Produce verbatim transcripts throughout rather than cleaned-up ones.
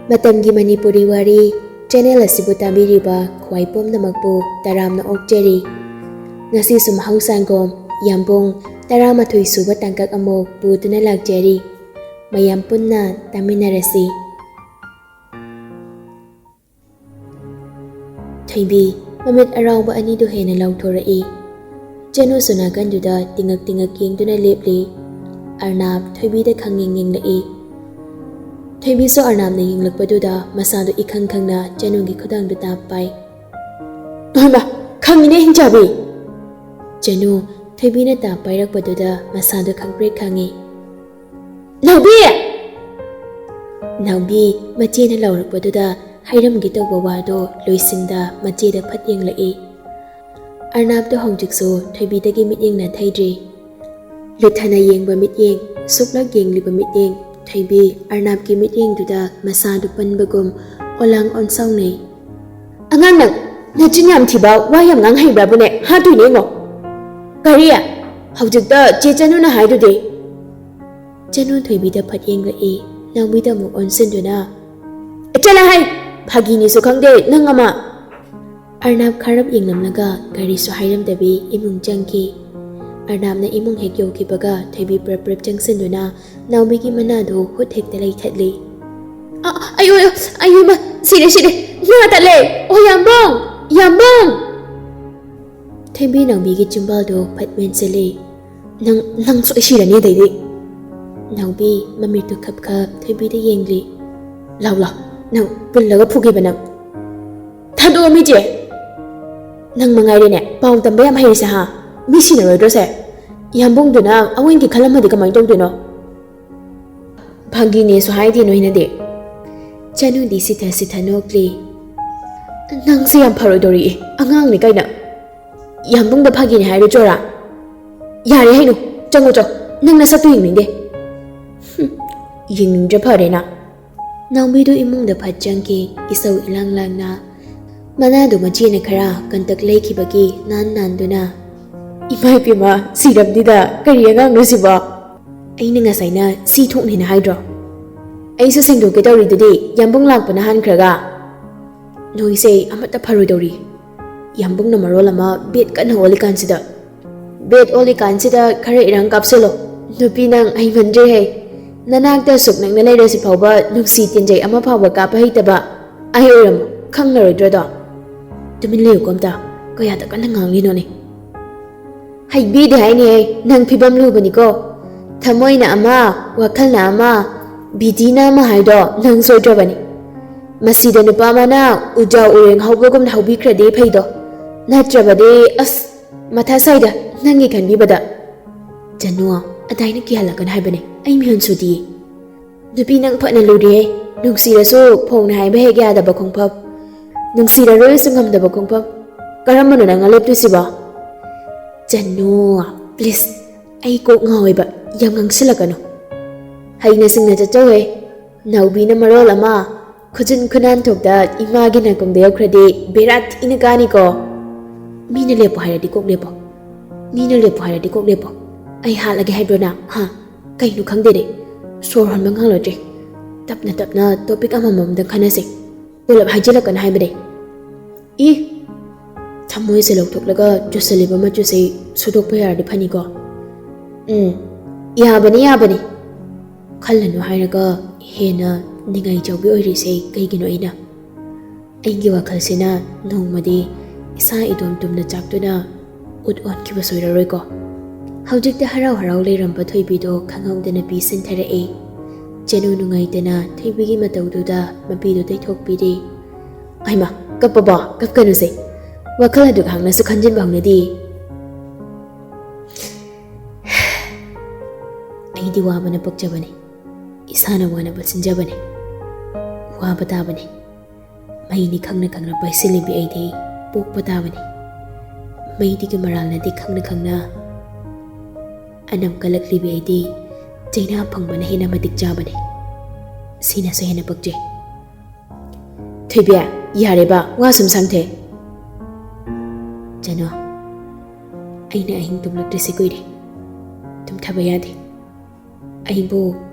ꯃꯇꯝꯒꯤ ꯃꯅꯤꯄꯨꯔꯤ ꯋꯥꯔꯤ ꯆꯦꯅꯦꯜ ꯑꯁꯤꯕꯨ ꯇꯥꯕꯤꯔꯤꯕ ꯈ꯭ꯋꯥꯏ ꯄꯨꯝꯅꯃꯛꯄꯨ ꯇꯔꯥꯝꯅ ꯑꯣꯛꯆꯔꯤ꯫ ꯉꯁꯤꯁꯨ ꯃꯍꯧꯁꯥꯒꯨꯝ ꯌꯥꯝꯕꯨꯡ ꯇꯔꯥꯃꯥꯊꯣꯏ ꯁꯨꯕ ꯇꯥꯡꯀꯛ ꯑꯃꯨꯛ ꯄꯨꯗꯨꯅ ꯂꯥꯛꯆꯔꯤ꯫ ꯃꯌꯥꯝ ꯄꯨꯟꯅ ꯇꯥꯃꯤꯟꯅꯔꯁꯤ꯫ ꯊꯣꯏꯕꯤ ꯃꯃꯤꯠ ꯑꯔꯥꯎꯕ ꯑꯅꯤꯗꯨ ꯍꯦꯟꯅ ꯂꯥꯎꯊꯣꯔꯛꯏ꯫ ꯆꯅꯨꯁꯨ ꯅꯥꯀꯟꯗꯨꯗ ꯇꯤꯡꯉꯛ ꯇꯤꯡꯉꯛ ꯌꯦꯡꯗꯨꯅ ꯂꯦꯞꯂꯤ꯫ ꯑꯔꯅꯥꯞ ꯊꯣꯏꯕꯤꯗ ꯈꯪꯌꯦꯡ ꯌꯦꯡꯂꯛꯏ꯫ ꯊꯣꯏꯕꯤꯁꯨ ꯑꯔꯅꯥꯞꯅ ꯌꯦꯡꯂꯛꯄꯗꯨꯗ ꯃꯁꯥꯗꯨ ꯏꯈꯪ ꯈꯪꯅ ꯆꯅꯨꯒꯤ ꯈꯨꯗꯥꯡꯗꯨ ꯇꯥꯞ ꯄꯥꯏ꯫ "ꯍꯩꯃꯥ, ꯈꯪꯉꯤꯅꯦ ꯍꯤꯡꯆꯥꯕꯤ!" ꯆꯅꯨ ꯊꯣꯏꯕꯤꯅ ꯇꯥꯞ ꯄꯥꯏꯔꯛꯄꯗꯨꯗ ꯃꯁꯥꯗꯨ ꯈꯪꯄ꯭ꯔꯦꯛ ꯈꯪꯉꯤ꯫ "ꯅꯥꯎꯕꯤ!" ꯅꯥꯎꯕꯤ ꯃꯆꯦꯅ ꯂꯥꯎꯔꯛꯄꯗꯨꯗ ꯍꯥꯏꯔꯝꯒꯦ ꯇꯧꯕ ꯋꯥꯗꯣ ꯂꯣꯏꯁꯤꯟꯗ ꯃꯆꯦꯗ ꯐꯠ ꯌꯦꯡꯂꯛꯏ꯫ ꯑꯔꯅꯥꯞꯇꯣ ꯍꯧꯖꯤꯛꯁꯨ ꯊꯣꯏꯕꯤꯗꯒꯤ ꯃꯤꯠꯌꯦꯡ ꯅꯥꯊꯩꯗ꯭ꯔꯤ꯫ ꯂꯨꯊꯅ ꯌꯦꯡꯕ ꯃꯤꯠꯌꯦꯡ, ꯁꯨꯛꯂꯛ ꯌꯦꯡꯂꯤꯕ ꯃꯤꯠꯌꯦꯡ, ꯊꯣꯏꯕꯤ ꯑꯔꯅꯥꯞꯀꯤ ꯃꯤꯠꯌꯦꯡꯗꯨꯗ ꯃꯁꯥꯗꯨ ꯄꯟꯕꯒꯨꯝ ꯑꯣꯂꯥꯡ ꯑꯣꯟꯁꯥꯎꯅꯩ꯫ "ꯑꯉꯥꯡ ꯅꯪ, ꯅꯆꯤꯟ ꯌꯥꯝ ꯊꯤꯕ, ꯋꯥ ꯌꯥꯝ ꯉꯥꯡ ꯍꯩꯕ꯭ꯔꯥꯕꯨꯅꯦ? ꯍꯥꯠꯇꯣꯏꯅꯦ ꯌꯦꯡꯉꯣ!" "ꯀꯔꯤ? ꯍꯧꯖꯤꯛꯇ ꯆꯦ ꯆꯅꯨꯅ ꯍꯥꯏꯗꯨꯗꯤ?" ꯆꯅꯨ ꯊꯣꯏꯕꯤꯗ ꯐꯠ ꯌꯦꯡꯂꯛꯏ, ꯅꯥꯎꯕꯤꯗ ꯑꯃꯨꯛ ꯑꯣꯟꯁꯤꯟꯗꯨꯅ, "ꯑꯦ, ꯆꯠꯂ ꯍꯥꯏ! ꯐꯥꯒꯤꯅꯤꯁꯨ ꯈꯪꯗꯦ ꯅꯪ ꯑꯃ!" ꯑꯔꯅꯥꯞ ꯈꯥꯔꯞ ꯌꯦꯡꯂꯝꯂꯒ ꯀꯔꯤꯁꯨ ꯍꯥꯏꯔꯝꯗꯕꯤ ꯏꯃꯨꯡ ꯆꯪꯈꯤ꯫ ꯑꯔꯅꯥꯞꯅ ꯏꯃꯨꯡ ꯍꯦꯛ ꯌꯧꯈꯤꯕꯒ ꯊꯣꯏꯕꯤ ꯄ꯭ꯔꯞ ꯄ꯭ꯔꯞ ꯆꯪꯁꯤꯟꯗꯨꯅ ꯅꯥꯎꯕꯤꯒꯤ ꯃꯅꯥꯗꯨ ꯍꯨꯠ ꯍꯦꯛꯇ ꯂꯩꯊꯠꯂꯤ꯫ "ꯑ, ꯑꯌꯣ, ꯑꯌꯣ, ꯑꯌꯣ, ꯏꯃꯥ, ꯁꯤꯔꯦ, ꯁꯤꯔꯦ, ꯅꯥ ꯇꯠꯂꯦ! ꯑꯣ, ꯌꯥꯝꯕꯨꯡ! ꯌꯥꯝꯕꯨꯡ!" ꯊꯣꯏꯕꯤ ꯅꯥꯎꯕꯤꯒꯤ ꯆꯤꯝꯕꯥꯜꯗꯨ ꯐꯠ ꯃꯦꯟꯁꯤꯜꯂꯤ꯫ "ꯅꯪ, ꯅꯪ ꯁꯣꯏ ꯁꯤꯔꯅꯤ ꯑꯗꯩꯗꯤ!" ꯅꯥꯎꯕꯤ ꯃꯃꯤꯠꯇꯨ ꯈꯞ ꯈꯞ ꯊꯣꯏꯕꯤꯗ ꯌꯦꯡꯂꯤ꯫ "ꯂꯥꯎ, ꯂꯥꯎ, ꯅꯪ ꯄꯨꯜꯂꯒ ꯐꯨꯒꯦꯕ ꯅꯪ!" "ꯊꯥꯗꯣꯛꯑꯣ ꯃꯤꯆꯦ! ꯅꯪ ꯃꯉꯥꯏꯔꯦꯅꯦ ꯄꯥꯎ ꯇꯝꯕ ꯌꯥꯝ ꯍꯩꯔꯤꯁꯦ, ꯍꯥ? ꯃꯤ ꯁꯤꯅꯔꯣꯏꯗ꯭ꯔꯣꯁꯦ? ꯌꯥꯝꯕꯨꯡꯗꯨꯅ ꯑꯋꯣꯏꯒꯤ ꯈꯜꯂꯝꯃꯗꯤ ꯀꯃꯥꯏꯅ ꯇꯧꯗꯣꯏꯅꯣ?" "ꯐꯥꯒꯤꯅꯦꯁꯨ ꯍꯥꯏꯗꯦ ꯅꯣꯏꯅꯗꯤ!" ꯆꯅꯨꯗꯤ ꯁꯤꯊ ꯁꯤꯊ ꯅꯣꯛꯂꯤ꯫ "ꯅꯪꯁꯦ ꯌꯥꯝ ꯐꯔꯣꯏꯗꯧꯔꯤ, ꯑꯉꯥꯡꯅꯤ ꯀꯥꯏꯅ꯫ ꯌꯥꯝꯕꯨꯡꯗ ꯐꯥꯒꯤꯅꯦ ꯍꯥꯏꯔꯨ ꯆꯣꯔꯥ? ꯌꯥꯔꯦ ꯍꯩꯅꯨ, ꯆꯪꯉꯣ ꯆꯣ, ꯅꯪ ꯅꯁꯛꯇꯨ ꯌꯦꯡꯅꯤꯡꯗꯦ꯫" "ꯍꯨꯝ, ꯌꯦꯡꯅꯤꯡꯗ꯭ꯔ ꯐꯔꯦꯅ꯫" ꯅꯥꯎꯕꯤꯗꯨ ꯏꯃꯨꯡꯗ ꯐꯠ ꯆꯪꯈꯤ, ꯏꯁꯧ ꯏꯂꯥꯡ ꯂꯥꯡꯅ꯫ ꯃꯅꯥꯗꯨ ꯃꯆꯦꯅ ꯈꯔ ꯀꯟꯇꯛ ꯂꯩꯈꯤꯕꯒꯤ ꯅꯥꯟ ꯅꯥꯟꯗꯨꯅ, "ꯏꯃꯥ ꯏꯄꯦꯝꯃ, ꯁꯤꯔꯕꯅꯤꯗ, ꯀꯔꯤ ꯑꯉꯥꯡꯅꯣ ꯁꯤꯕꯣ? ꯑꯩꯅ ꯉꯁꯥꯏꯅ ꯁꯤ ꯊꯣꯛꯅꯤꯅ ꯍꯥꯏꯗ꯭ꯔꯣ?" ꯑꯩꯁꯨ ꯁꯦꯡꯗꯣꯛꯀꯦ ꯇꯧꯔꯤꯗꯨꯗꯤ, ꯌꯥꯝꯕꯨꯡ ꯂꯥꯛꯄꯅ ꯍꯥꯟꯈ꯭ꯔꯒ꯫ ꯅꯣꯏꯁꯦ ꯑꯃꯠꯇ ꯐꯔꯣꯏꯗꯧꯔꯤ꯫ ꯌꯥꯝꯕꯨꯡꯅ ꯃꯔꯣꯜ ꯑꯃ ꯕꯦꯠ ꯀꯟꯅ ꯑꯣꯜꯂꯤꯀꯥꯟꯁꯤꯗ꯫ ꯕꯦꯠ ꯑꯣꯜꯂꯤꯀꯥꯟꯁꯤꯗ ꯈꯔ ꯏꯔꯥꯡ ꯀꯥꯞꯁꯤꯜꯂꯣ꯫ ꯅꯨꯄꯤ ꯅꯪ ꯍꯩꯃꯟꯗ꯭ꯔꯦꯍꯦ꯫ ꯅꯅꯥꯛꯇ ꯑꯁꯨꯛ ꯅꯛꯅ ꯂꯩꯔꯁꯤ ꯐꯥꯎꯕ ꯅꯨꯡꯁꯤ ꯇꯤꯟꯖꯩ ꯑꯃ ꯐꯥꯎꯕ ꯀꯥꯞꯄ ꯍꯩꯇꯕ ꯑꯩ ꯑꯣꯏꯔꯝꯃꯣ꯫ ꯈꯪꯂꯔꯣꯏꯗ꯭ꯔꯗꯣ? ꯇꯨꯃꯤꯟ ꯂꯩꯌꯨꯀꯣ ꯑꯝꯇ꯫ ꯀꯌꯥꯗ ꯀꯟꯅ ꯉꯥꯡꯂꯤꯅꯣꯅꯦ꯫ ꯍꯩꯕꯤꯗꯦ ꯍꯥꯏꯅꯦꯍꯦ, ꯅꯪ ꯐꯤꯕꯝ ꯂꯨꯕꯅꯤꯀꯣ꯫ ꯊꯃꯣꯏꯅ ꯑꯃ, ꯋꯥꯈꯜꯅ ꯑꯃ, ꯕꯤꯗꯤꯅ ꯑꯃ ꯍꯥꯏꯗꯣ ꯅꯪ ꯁꯣꯏꯗ꯭ꯔꯕꯅꯤ꯫ ꯃꯁꯤꯗ ꯅꯨꯄꯥ ꯑꯃꯅ ꯎꯖꯥꯎ ꯎꯔꯦꯡ ꯍꯧꯕꯒꯨꯝꯅ ꯍꯧꯕꯤꯈ꯭ꯔꯗꯤ ꯐꯩꯗꯣ꯫ ꯅꯠꯇ꯭ꯔꯕꯗꯤ ꯑꯁ, ꯃꯊꯥ ꯁꯥꯏꯗ ꯅꯪꯒꯤ ꯈꯟꯕꯤꯕꯗ꯫ ꯆꯅꯨ, ꯑꯗꯥꯏꯅ ꯀꯤꯍꯜꯂꯛꯀꯅꯨ ꯍꯥꯏꯕꯅꯦ, ꯑꯩ ꯃꯤꯍꯨꯟ ꯁꯨꯗꯤꯌꯦ꯫ ꯅꯨꯄꯤ ꯅꯪ ꯐꯅ ꯂꯨꯔꯤꯍꯦ꯫ ꯅꯨꯡꯁꯤꯔꯁꯨ ꯐꯣꯡꯅ ꯍꯥꯏꯕ ꯍꯦꯛ ꯌꯥꯗꯕ ꯈꯣꯡꯐꯝ, ꯅꯨꯡꯁꯤꯔꯔꯣꯏꯁꯨ ꯉꯝꯗꯕ ꯈꯣꯡꯐꯝ꯫ ꯀꯔꯝꯕꯅꯣ ꯅꯪꯅ ꯂꯦꯞꯇꯣꯏꯁꯤꯕꯣ? ꯆꯅꯨ, please, ꯑꯩ ꯀꯣꯛ ꯉꯥꯎꯋꯦꯕ, ꯌꯥꯝ ꯉꯥꯡꯁꯤꯜꯂꯛꯀꯅꯨ꯫ ꯍꯩꯅ ꯁꯤꯡꯅ ꯆꯠꯆꯧꯍꯦ꯫ ꯅꯥꯎꯕꯤꯅ ꯃꯔꯣꯜ ꯑꯃ, ꯈꯨꯖꯤꯟ ꯈꯨꯅꯥꯟ ꯊꯣꯛꯇ ꯏꯃꯥꯒꯤ ꯅꯥꯀꯣꯡꯗ ꯌꯧꯈ꯭ꯔꯗꯤ ꯕꯦꯔꯥ ꯊꯤꯅ ꯀꯥꯅꯤꯀꯣ꯫ ꯃꯤꯅ ꯂꯦꯞꯄꯣ ꯍꯥꯏꯔꯗꯤ ꯀꯣꯛ ꯂꯦꯞꯄꯣ꯫ ꯃꯤꯅ ꯂꯦꯞꯄꯣ ꯍꯥꯏꯔꯗꯤ ꯀꯣꯛ ꯂꯦꯞꯄꯣ꯫ ꯑꯩ ꯍꯥꯠꯂꯒꯦ ꯍꯥꯏꯕ꯭ꯔꯣ ꯅꯪ? ꯍꯥ? ꯀꯩꯅꯣ ꯈꯪꯗꯦꯅꯦ꯫ ꯁꯣꯔ ꯍꯣꯟꯕ ꯉꯝꯂꯗ꯭ꯔꯦ꯫ ꯇꯞꯅ ꯇꯞꯅ topic ꯑꯃꯃꯝꯗ ꯈꯟꯅꯁꯦ꯫ ꯄꯨꯂꯞ ꯍꯥꯏꯖꯤꯜꯂꯛꯀꯅꯨ ꯍꯥꯏꯕꯅꯦ꯫ ꯏ! ꯊꯃꯣꯏꯁꯦ ꯂꯧꯊꯣꯛꯂꯒ ꯆꯨꯁꯜꯂꯤꯕ ꯃꯆꯨꯁꯦ ꯁꯨꯗꯣꯛꯄ ꯌꯥꯔꯗꯤ ꯐꯅꯤꯀꯣ꯫ ꯎꯝ, ꯌꯥꯕꯅꯤ, ꯌꯥꯕꯅꯤ꯫ ꯈꯜꯂꯅꯨ ꯍꯥꯏꯔꯒ ꯍꯦꯟꯅ ꯅꯤꯡꯉꯥꯏ ꯆꯥꯎꯕꯤ ꯑꯣꯏꯔꯤꯁꯦ ꯀꯩꯒꯤꯅꯣ ꯑꯩꯅ? ꯑꯩꯒꯤ ꯋꯥꯈꯜꯁꯤꯅ ꯅꯣꯡꯃꯗꯤ ꯏꯁꯥ ꯏꯇꯣꯝ ꯇꯨꯝꯅ ꯆꯥꯛꯇꯨꯅ ꯎꯠ ꯑꯣꯟꯈꯤꯕ ꯁꯣꯏꯔꯔꯣꯏꯀꯣ꯫ ꯍꯧꯖꯤꯛꯇ ꯍꯔꯥꯎ ꯍꯔꯥꯎ ꯂꯩꯔꯝꯕ ꯊꯣꯏꯕꯤꯗꯣ ꯈꯪꯍꯧꯗꯅ ꯄꯤ ꯁꯤꯟꯊꯔꯛꯑꯦ꯫ ꯆꯅꯨ ꯅꯨꯡꯉꯥꯏꯇꯅ ꯊꯣꯏꯕꯤꯒꯤ ꯃꯇꯧꯗꯨꯗ ꯃꯄꯤꯗꯨ ꯇꯩꯊꯣꯛꯄꯤꯔꯦ꯫ ꯍꯩꯃꯥ, ꯀꯞꯄꯕꯣ? ꯀꯞꯀꯅꯨꯁꯦ꯫ ꯋꯥꯈꯜ ꯑꯗꯨꯛ ꯍꯥꯡꯅꯁꯨ ꯈꯟꯖꯤꯟꯕ ꯍꯧꯅꯗꯦ꯫ ꯑꯩꯗꯤ ꯋꯥꯕꯅ ꯄꯛꯆꯕꯅꯤ꯫ ꯏꯁꯥꯅ ꯋꯥꯅꯕ ꯁꯤꯟꯖꯕꯅꯤ꯫ ꯋꯥꯕ ꯇꯥꯕꯅꯤ꯫ ꯃꯩꯅꯤ ꯈꯪꯅ ꯈꯪꯅ ꯄꯥꯏꯁꯤꯜꯂꯤꯕꯤ ꯑꯩꯗꯤ ꯄꯣꯛꯄ ꯇꯥꯕꯅꯤ꯫ ꯃꯩꯗꯒꯤ ꯃꯔꯥꯜꯅꯗꯤ ꯈꯪꯅ ꯈꯪꯅ ꯑꯅꯝ ꯀꯜꯂꯛꯂꯤꯕꯤ ꯑꯩꯗꯤ ꯆꯩꯅꯥ ꯐꯪꯕꯅ ꯍꯦꯟꯅ ꯃꯇꯤꯛ ꯆꯥꯕꯅꯤ꯫ ꯁꯤꯅꯁꯨ ꯍꯦꯟꯅ ꯄꯛꯆꯩ꯫ ꯊꯣꯏꯕꯤ, ꯌꯥꯔꯦꯕ, ꯋꯥ ꯁꯨꯝ ꯁꯥꯡꯊꯦ꯫ ꯆꯅꯨ, ꯑꯩꯅ ꯑꯍꯤꯡ ꯇꯨꯝꯂꯛꯇ꯭ꯔꯤꯁꯦ ꯀꯨꯏꯔꯦ꯫ ꯇꯨꯝꯊꯕ ꯌꯥꯗꯦ꯫ ꯑꯩꯕꯨ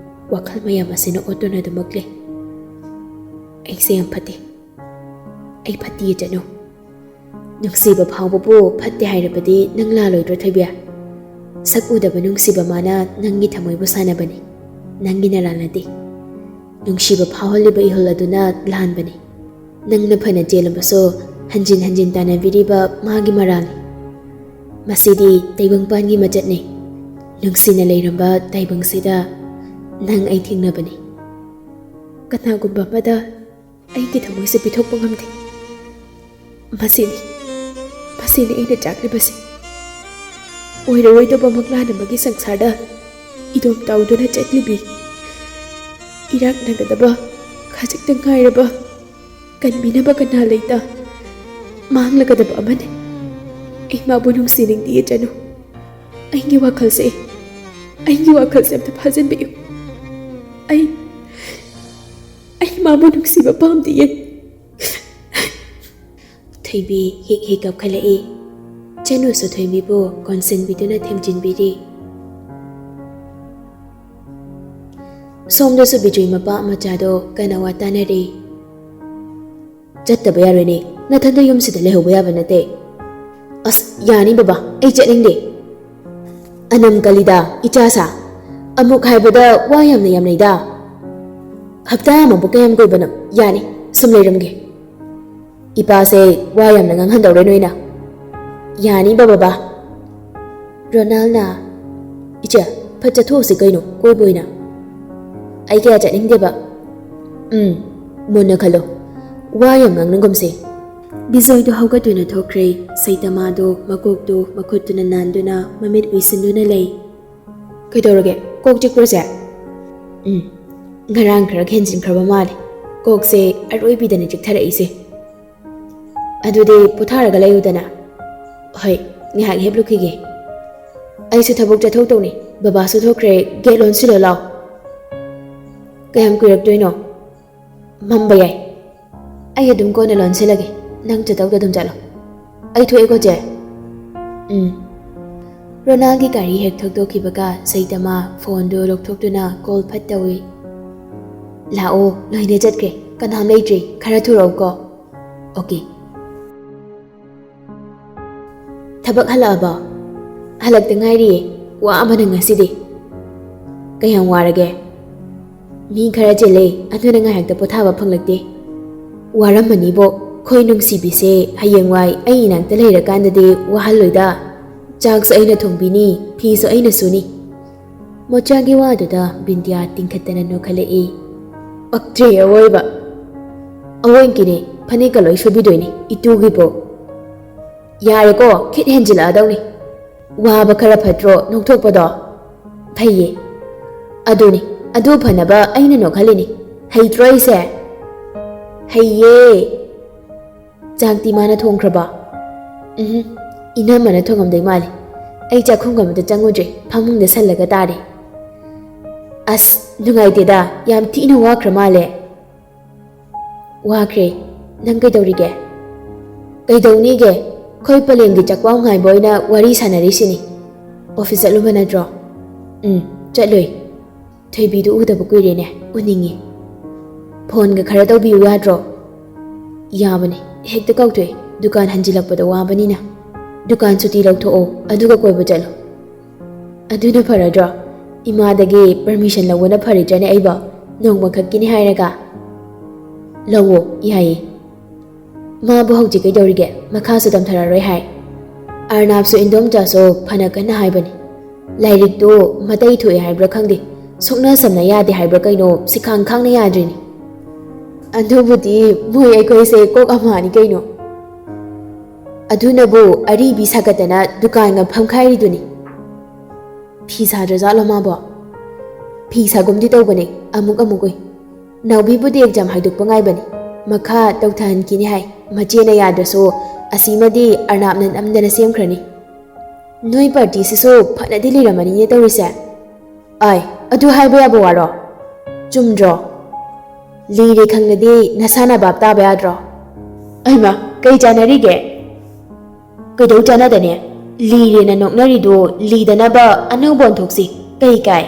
ꯋꯥꯈꯜ ꯃꯌꯥꯝ ꯑꯁꯤꯅ ꯑꯣꯠꯇꯨꯅ ꯑꯗꯨꯃꯛ ꯂꯩ꯫ ꯑꯩꯁꯦ ꯌꯥꯝ ꯐꯠꯇꯦ꯫ ꯑꯩ ꯐꯠꯇꯦ, ꯆꯅꯨ꯫ ꯅꯨꯡꯁꯤꯕ ꯐꯥꯎꯕꯕꯨ ꯐꯠꯇꯦ ꯍꯥꯏꯔꯕꯗꯤ ꯅꯪ ꯂꯥꯜꯂꯣꯏꯗ꯭ꯔꯣ, ꯊꯣꯏꯕꯤ? ꯁꯛ ꯎꯗꯕ ꯅꯨꯡꯁꯤꯕ ꯃꯥꯅ ꯅꯪꯒꯤ ꯊꯃꯣꯏꯕꯨ ꯁꯥꯟꯅꯕꯅꯤ꯫ ꯅꯪꯒꯤꯅ ꯂꯥꯟꯅꯗꯦ꯫ ꯅꯨꯡꯁꯤꯕ ꯐꯥꯎꯍꯜꯂꯤꯕ ꯏꯍꯨꯜ ꯑꯗꯨꯅ ꯂꯥꯟꯕꯅꯤ꯫ ꯅꯪꯅ ꯐꯅ ꯆꯦꯜꯂꯕꯁꯨ ꯍꯟꯖꯤꯟ ꯍꯟꯖꯤꯟ ꯇꯥꯟꯅꯕꯤꯔꯤꯕ ꯃꯥꯒꯤ ꯃꯔꯥꯜꯅꯤ꯫ ꯃꯁꯤꯗꯤ ꯇꯥꯏꯕꯪꯄꯥꯟꯒꯤ ꯃꯆꯠꯅꯤ꯫ ꯅꯨꯡꯁꯤꯅ ꯂꯩꯔꯝꯕ ꯇꯥꯏꯕꯪꯁꯤꯗ ꯅꯪ ꯑꯩ ꯊꯦꯡꯅꯕꯅꯤ꯫ ꯀꯅꯥꯒꯨꯝꯕ ꯑꯃꯗ ꯑꯩꯒꯤ ꯊꯃꯣꯏꯁꯦ ꯄꯤꯊꯣꯛꯄ ꯉꯝꯗꯦ꯫ ꯃꯁꯤꯅꯤ, ꯃꯁꯤꯅꯤ ꯑꯩꯅ ꯆꯥꯛꯂꯤꯕꯁꯦ꯫ ꯑꯣꯏꯔꯔꯣꯏꯗꯕ ꯃꯪꯂꯥꯟ ꯑꯃꯒꯤ ꯁꯪꯁꯥꯔꯗ ꯏꯗꯣꯝ ꯇꯥꯎꯗꯨꯅ ꯆꯠꯂꯤꯕꯤ, ꯏꯔꯥꯛꯅꯒꯗꯕ ꯈꯖꯤꯛꯇ ꯉꯥꯏꯔꯕ, ꯀꯟꯕꯤꯅꯕ ꯀꯅꯥ ꯂꯩꯇ ꯃꯥꯡꯂꯒꯗꯕ ꯑꯃꯅꯤ꯫ ꯑꯩ ꯃꯥꯕꯨ ꯅꯨꯡꯁꯤꯅꯤꯡꯗꯤꯌꯦ, ꯆꯅꯨ꯫ ꯑꯩꯒꯤ ꯋꯥꯈꯜꯁꯦ, ꯑꯩꯒꯤ ꯋꯥꯈꯜꯁꯦ ꯑꯝꯇ ꯐꯥꯖꯤꯟꯕꯤꯌꯨ꯫ ꯑꯩ, ꯑꯩ ꯃꯥꯕꯨ ꯅꯨꯡꯁꯤꯕ ꯄꯥꯝꯗꯤꯌꯦ꯫ ꯊꯣꯏꯕꯤ ꯍꯤꯛ ꯍꯤꯛ ꯀꯞꯈꯠꯂꯛꯏ꯫ ꯆꯅꯨꯁꯨ ꯊꯣꯏꯕꯤꯕꯨ ꯀꯣꯟꯁꯤꯟꯕꯤꯗꯨꯅ ꯊꯦꯝꯖꯤꯟꯕꯤꯔꯤ꯫ ꯁꯣꯝꯗꯁꯨ ꯕꯤꯖꯣꯏ ꯃꯄꯥ ꯃꯆꯥꯗꯣ ꯀꯟꯅ ꯋꯥ ꯇꯥꯅꯔꯤ꯫ "ꯆꯠꯇꯕ ꯌꯥꯔꯣꯏꯅꯦ, ꯅꯊꯟꯗ ꯌꯨꯝꯁꯤꯗ ꯂꯩꯍꯧꯕ ꯌꯥꯕ ꯅꯠꯇꯦ꯫" "ꯑꯁ, ꯌꯥꯅꯤ ꯕꯕꯥ, ꯑꯩ ꯆꯠꯅꯤꯡꯗꯦ꯫" "ꯑꯅꯝ ꯀꯂꯤꯗꯥ, ꯏꯆꯥꯁꯥ, ꯑꯃꯨꯛ ꯍꯥꯏꯕꯗ ꯋꯥ ꯌꯥꯝꯅ ꯌꯥꯝꯅꯩꯗ꯫ ꯍꯞꯇꯥ ꯑꯃꯕꯨ ꯀꯌꯥꯝ ꯀꯨꯏꯕꯅꯣ? ꯌꯥꯅꯤ, ꯁꯨꯝ ꯂꯩꯔꯝꯒꯦ꯫" "ꯏꯄꯥꯁꯦ ꯋꯥ ꯌꯥꯝꯅ ꯉꯥꯡꯍꯟꯗꯧꯔꯦ ꯅꯣꯏꯅ꯫" "ꯌꯥꯅꯤꯕ ꯕꯕꯥ꯫" ꯔꯣꯅꯥꯜꯅ, "ꯏꯆꯦ, ꯐꯠ ꯆꯠꯊꯣꯛꯎꯁꯤ ꯀꯩꯅꯣ, ꯀꯣꯏꯕ ꯑꯣꯏꯅ꯫" "ꯑꯩ ꯀꯌꯥ ꯆꯠꯅꯤꯡꯗꯦꯕ꯫" "ꯎꯝ, ꯃꯨꯟꯅ ꯈꯜꯂꯣ, ꯋꯥ ꯌꯥꯝ ꯉꯥꯡꯅꯒꯨꯝꯁꯦ꯫" ꯕꯤꯖꯣꯏꯗꯣ ꯍꯧꯒꯠꯇꯨꯅ ꯊꯣꯛꯈ꯭ꯔꯦ꯫ ꯁꯩꯇꯃꯥꯗꯣ ꯃꯀꯣꯛꯇꯨ ꯃꯈꯨꯠꯇꯨꯅ ꯅꯥꯟꯗꯨꯅ ꯃꯃꯤꯠ ꯎꯏꯁꯤꯟꯗꯨꯅ ꯂꯩ꯫ "ꯀꯩꯗꯧꯔꯒꯦ? ꯀꯣꯛ ꯆꯤꯛꯄ꯭ꯔꯣ, ꯆꯦ?" "ꯎꯝ, ꯉꯔꯥꯡ ꯈꯔ ꯍꯦꯟꯖꯤꯟꯈ꯭ꯔꯕ ꯃꯥꯜꯂꯦ, ꯀꯣꯛꯁꯦ ꯑꯔꯣꯏꯕꯤꯗꯅ ꯆꯤꯛꯊꯔꯛꯏꯁꯦ꯫" "ꯑꯗꯨꯗꯤ ꯄꯣꯊꯥꯔꯒ ꯂꯩꯌꯨꯗꯅ꯫" "ꯍꯣꯏ, ꯉꯥꯏꯍꯥꯛ ꯍꯤꯞꯂꯨꯈꯤꯒꯦ꯫" "ꯑꯩꯁꯨ ꯊꯕꯛ ꯆꯠꯊꯣꯛꯇꯧꯅꯤ, ꯕꯕꯥꯁꯨ ꯊꯣꯛꯈ꯭ꯔꯦ, ꯒꯦꯠ ꯂꯣꯟꯁꯤꯜꯂꯣ ꯂꯥꯎ꯫" "ꯀꯌꯥꯝ ꯀꯨꯏꯔꯛꯇꯣꯏꯅꯣ?" "ꯃꯝꯕ ꯌꯥꯏ꯫" "ꯑꯩ ꯑꯗꯨꯝ ꯀꯣꯟꯅ ꯂꯣꯟꯁꯤꯜꯂꯒꯦ, ꯅꯪ ꯆꯠꯇꯧꯗ ꯑꯗꯨꯝ ꯆꯠꯂꯣ꯫" "ꯑꯩ ꯊꯣꯛꯑꯦꯀꯣ, ꯆꯦ꯫" "ꯎꯝ꯫" ꯔꯣꯅꯥꯒꯤ ꯒꯥꯔꯤ ꯍꯦꯛ ꯊꯧꯗꯣꯛꯈꯤꯕꯒ ꯁꯩꯇꯃꯥ ꯐꯣꯟꯗꯨ ꯂꯧꯊꯣꯛꯇꯨꯅ ꯀꯣꯜ ꯐꯠ ꯇꯧꯏ꯫ "ꯂꯥꯛꯑꯣ, ꯂꯣꯏꯅ ꯆꯠꯈ꯭ꯔꯦ, ꯀꯅꯥꯝ ꯂꯩꯇ꯭ꯔꯦ, ꯈꯔ ꯊꯨꯔꯛꯎꯀꯣ꯫" "ꯑꯣꯀꯦ꯫" "ꯊꯕꯛ ꯍꯜꯂꯛꯑꯕꯣ?" "ꯍꯜꯂꯛꯇ ꯉꯥꯏꯔꯤꯌꯦ, ꯋꯥꯕꯅ ꯉꯁꯤꯗꯤ꯫" "ꯀꯌꯥꯝ ꯋꯥꯔꯒꯦ?" "ꯃꯤ ꯈꯔ ꯆꯤꯜꯂꯦ, ꯑꯗꯨꯅ ꯉꯥꯏꯍꯥꯛꯇ ꯄꯣꯊꯥꯕ ꯐꯪꯂꯛꯇꯦ꯫" "ꯋꯥꯔꯝꯃꯅꯤꯕꯣ, ꯈꯣꯏ ꯅꯨꯡꯁꯤꯕꯤꯁꯦ ꯍꯌꯦꯡꯋꯥꯏ ꯑꯩ ꯏꯅꯥꯛꯇ ꯂꯩꯔꯀꯥꯟꯗꯗꯤ ꯋꯥꯍꯜꯂꯣꯏꯗ꯫ ꯆꯥꯛꯁꯨ ꯑꯩꯅ ꯊꯣꯡꯕꯤꯅꯤ, ꯐꯤꯁꯨ ꯑꯩꯅ ꯁꯨꯅꯤ꯫" ꯃꯣꯆꯥꯒꯤ ꯋꯥꯗꯨꯗ ꯕꯤꯟꯗꯤꯌꯥ ꯇꯤꯡꯈꯠꯇꯅ ꯅꯣꯛꯈꯠꯂꯛꯏ꯫ "ꯄꯛꯇ꯭ꯔꯦ ꯑꯋꯣꯏꯕ꯫" "ꯑꯋꯣꯏꯀꯤꯅꯦ, ꯐꯅꯦꯛꯀ ꯂꯣꯏ ꯁꯨꯕꯤꯗꯣꯏꯅꯦ, ꯏꯇꯨꯒꯤꯕꯣ꯫" "ꯌꯥꯔꯦꯀꯣ, ꯈꯤꯠ ꯍꯦꯟꯖꯤꯜꯂꯛꯑꯗꯧꯅꯤ꯫ ꯋꯥꯕ ꯈꯔ ꯐꯠꯇ꯭ꯔꯣ ꯅꯣꯛꯊꯣꯛꯄꯗꯣ?" "ꯐꯩꯌꯦ꯫" "ꯑꯗꯨꯅꯤ, ꯑꯗꯨ ꯐꯅꯕ ꯑꯩꯅ ꯅꯣꯛꯍꯜꯂꯤꯅꯤ꯫ ꯍꯩꯇ꯭ꯔꯣ ꯑꯩꯁꯦ?" "ꯍꯩꯌꯦ꯫" "ꯆꯥꯛꯇꯤ ꯃꯥꯅ ꯊꯣꯡꯈ꯭ꯔꯕꯣ?" "ꯎꯝ, ꯏꯅꯝꯃꯅ ꯊꯣꯡꯉꯝꯗꯣꯏ ꯃꯥꯜꯂꯤ꯫ ꯑꯩ ꯆꯥꯛꯈꯨꯝ ꯑꯃꯗ ꯆꯪꯉꯨꯗ꯭ꯔꯦ, ꯐꯃꯨꯡꯗ ꯁꯜꯂꯒ ꯇꯥꯔꯦ꯫" "ꯑꯁ, ꯅꯨꯡꯉꯥꯏꯇꯦꯗ, ꯌꯥꯝ ꯊꯤꯅ ꯋꯥꯈ꯭ꯔ ꯃꯥꯜꯂꯦ꯫" "ꯋꯥꯈ꯭ꯔꯦ꯫ ꯅꯪ ꯀꯩꯗꯧꯔꯤꯒꯦ?" "ꯀꯩꯗꯧꯅꯤꯒꯦ? ꯑꯩꯈꯣꯏ ꯄꯂꯦꯝꯒꯤ ꯆꯥꯛꯄꯥꯎ ꯉꯥꯏꯕ ꯑꯣꯏꯅ ꯋꯥꯔꯤ ꯁꯥꯟꯅꯔꯤꯁꯤꯅꯤ꯫" "ꯑꯣꯐꯤꯁ ꯆꯠꯂꯨꯕ ꯅꯠꯇ꯭ꯔꯣ?" "ꯎꯝ, ꯆꯠꯂꯨꯏ꯫" "ꯊꯣꯏꯕꯤꯗꯨ ꯎꯗꯕ ꯀꯨꯏꯔꯦꯅꯦ, ꯎꯅꯤꯡꯉꯤ꯫" "ꯐꯣꯟꯒ ꯈꯔ ꯇꯧꯕꯤꯌꯨ ꯌꯥꯗ꯭ꯔꯣ?" "ꯌꯥꯕꯅꯤ, ꯍꯦꯛꯇ ꯀꯥꯎꯊꯣꯛꯏ, ꯗꯨꯀꯥꯟ ꯍꯟꯖꯤꯜꯂꯛꯄꯗ ꯋꯥꯕꯅꯤꯅ꯫" "ꯗꯨꯀꯥꯟ ꯁꯨꯇꯤ ꯂꯧꯊꯣꯛꯑꯣ, ꯑꯗꯨꯒ ꯀꯣꯏꯕ ꯆꯠꯂꯣ꯫" "ꯑꯗꯨꯅ ꯐꯔꯗ꯭ꯔꯣ? ꯏꯃꯥꯗꯒꯤ ꯄꯔꯃꯤꯁꯟ ꯂꯧꯕꯅ ꯐꯔꯤꯗ꯭ꯔꯅꯦ ꯑꯩꯕꯣ? ꯅꯣꯡꯃꯈꯛꯀꯤꯅꯤ ꯍꯥꯏꯔꯒ꯫" "ꯂꯧꯋꯣ, ꯌꯥꯏꯌꯦ꯫" "ꯃꯥꯕꯨ ꯍꯧꯖꯤꯛ ꯀꯩꯗꯧꯔꯤꯒꯦ? ꯃꯈꯥꯁꯨ ꯇꯝꯊꯔꯔꯣꯏ ꯍꯥꯏ꯫ ꯑꯔꯅꯥꯞꯁꯨ ꯏꯟꯗꯣꯝꯆꯥꯁꯨ ꯐꯅ ꯀꯟꯅ ꯍꯥꯏꯕꯅꯤ꯫ ꯂꯥꯏꯔꯤꯛꯇꯨ ꯃꯇꯩ ꯊꯣꯛꯑꯦ ꯍꯥꯏꯕ꯭ꯔꯥ ꯈꯪꯗꯦ, ꯁꯨꯛꯅ ꯁꯝꯅ ꯌꯥꯗꯦ ꯍꯥꯏꯕ꯭ꯔꯥ ꯀꯩꯅꯣ, ꯁꯤꯈꯥꯡ ꯈꯥꯡꯅ ꯌꯥꯗ꯭ꯔꯤꯅꯤ꯫" "ꯑꯗꯨꯕꯨꯗꯤ ꯃꯣꯏ ꯑꯩꯈꯣꯏꯁꯦ ꯀꯣꯛ ꯑꯃꯅꯤ ꯀꯩꯅꯣ꯫" "ꯑꯗꯨꯅꯕꯨ ꯑꯔꯤꯕꯤ ꯁꯥꯒꯠꯇꯅ ꯗꯨꯀꯥꯟꯒ ꯐꯝꯈꯥꯏꯔꯤꯗꯨꯅꯤ꯫" "ꯐꯤ ꯁꯥꯗ꯭ꯔꯖꯥꯠꯂꯣ ꯃꯥꯕꯣ?" "ꯐꯤ ꯁꯥꯒꯨꯝꯗꯤ ꯇꯧꯕꯅꯦ, ꯑꯃꯨꯛ ꯑꯃꯨꯛ ꯎꯏ꯫ ꯅꯥꯎꯕꯤꯕꯨꯗꯤ ꯑꯦꯛꯖꯥꯝ ꯍꯥꯏꯗꯣꯛꯄ ꯉꯥꯏꯕꯅꯤ, ꯃꯈꯥ ꯇꯧꯊꯍꯟꯈꯤꯅꯤ ꯍꯥꯏ, ꯃꯆꯦꯅ ꯌꯥꯗ꯭ꯔꯁꯨ꯫ ꯑꯁꯤꯃꯗꯤ ꯑꯔꯅꯥꯞꯅ ꯅꯝꯗꯅ ꯁꯦꯝꯈ꯭ꯔꯅꯤ꯫" "ꯅꯣꯏ ꯄꯥꯔꯇꯤꯁꯤꯁꯨ ꯐꯅꯗꯤ ꯂꯤꯔꯝꯃꯅꯤꯅꯦ ꯇꯧꯔꯤꯁꯦ꯫" "ꯑꯥꯏ, ꯑꯗꯨ ꯍꯥꯏꯕ ꯌꯥꯕ ꯋꯥꯔꯣ? ꯆꯨꯝꯗ꯭ꯔꯣ? ꯂꯤꯔꯦ ꯈꯪꯂꯗꯤ ꯅꯁꯥꯅ ꯚꯥꯞ ꯇꯥꯕ ꯌꯥꯗ꯭ꯔꯣ?" "ꯑꯩꯃ, ꯀꯩ ꯆꯥꯟꯅꯔꯤꯒꯦ?" "ꯀꯩꯗꯧ ꯆꯥꯟꯅꯗꯅꯤ? ꯂꯤꯔꯦꯅ ꯅꯣꯛꯅꯔꯤꯗꯣ ꯂꯤꯗꯅꯕ ꯑꯅꯧꯕ ꯑꯣꯟꯊꯣꯛꯁꯤ꯫ ꯀꯩ ꯀꯥꯏ?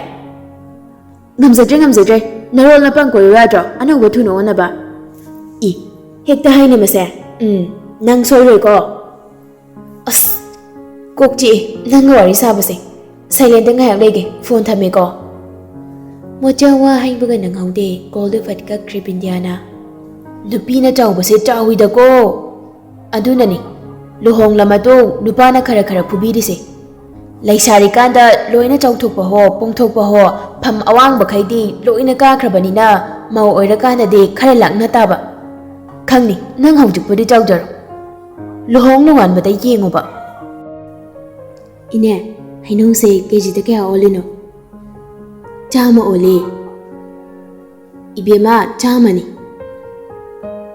ꯉꯝꯖꯗ꯭ꯔꯦ, ꯉꯝꯖꯗ꯭ꯔꯦ꯫ ꯅꯔꯣꯜ ꯅꯄꯥꯡ ꯀꯣꯏꯌꯨ ꯌꯥꯗ꯭ꯔꯣ? ꯑꯅꯧꯕ ꯊꯨꯅ ꯑꯣꯟꯅꯕ꯫ ꯏ, ꯍꯦꯛꯇ ꯍꯥꯏꯅꯦ ꯃꯁꯦ꯫ ꯎꯝ, ꯅꯪ ꯁꯣꯏꯔꯣꯏꯀꯣ? ꯑꯁ, ꯀꯣꯛ ꯆꯤꯛꯑꯦ ꯅꯪꯒ ꯋꯥꯔꯤ ꯁꯥꯕꯁꯦ꯫ ꯁꯥꯏꯂꯦꯟꯗ ꯉꯥꯏꯍꯥꯛ ꯂꯩꯒꯦ, ꯐꯣꯟ ꯊꯝꯃꯦꯀꯣ꯫ ꯃꯣꯆꯥ ꯋꯥ ꯍꯥꯏꯕꯒ ꯅꯪꯍꯧꯗꯦ, ꯀꯣꯜꯗꯨ ꯐꯠ ꯀꯛꯈ꯭ꯔꯦ ꯕꯤꯟꯗꯤꯌꯥꯅ꯫ ꯅꯨꯄꯤꯅ ꯆꯥꯎꯕꯁꯦ ꯆꯥꯎꯏꯗꯀꯣ꯫ ꯑꯗꯨꯅꯅꯤ, ꯂꯨꯍꯣꯡꯂ ꯃꯇꯨꯡ ꯅꯨꯄꯥꯅ ꯈꯔ ꯈꯔ ꯐꯨꯕꯤꯔꯤꯁꯦ꯫ ꯂꯩꯁꯥꯔꯤꯀꯥꯟꯗ ꯂꯣꯏꯅ ꯆꯥꯎꯊꯣꯛꯄ ꯍꯣ, ꯄꯣꯡꯊꯣꯛꯄ ꯍꯣ, ꯐꯝ ꯑꯋꯥꯡꯕꯈꯩꯗꯤ ꯂꯣꯏꯅ ꯀꯥꯈ꯭ꯔꯕꯅꯤꯅ ꯃꯧ ꯑꯣꯏꯔꯀꯥꯟꯗꯗꯤ ꯈꯔ ꯂꯥꯛꯅ ꯇꯥꯕ꯫ ꯈꯪꯅꯤ, ꯅꯪ ꯍꯧꯖꯤꯛꯄꯨꯗꯤ ꯆꯥꯎꯖꯔꯣ꯫ ꯂꯨꯍꯣꯡ ꯅꯣꯡꯉꯥꯟꯕꯗ ꯌꯦꯡꯉꯨꯕ꯫ ꯏꯅꯦ, ꯍꯩꯅꯧꯁꯦ ꯀꯦꯖꯤꯗ ꯀꯌꯥ ꯑꯣꯜꯂꯤꯅꯣ? ꯆꯥꯝꯃ ꯑꯣꯜꯂꯤ꯫ ꯏꯕꯦꯝꯃ, ꯆꯥꯝꯃꯅꯤ꯫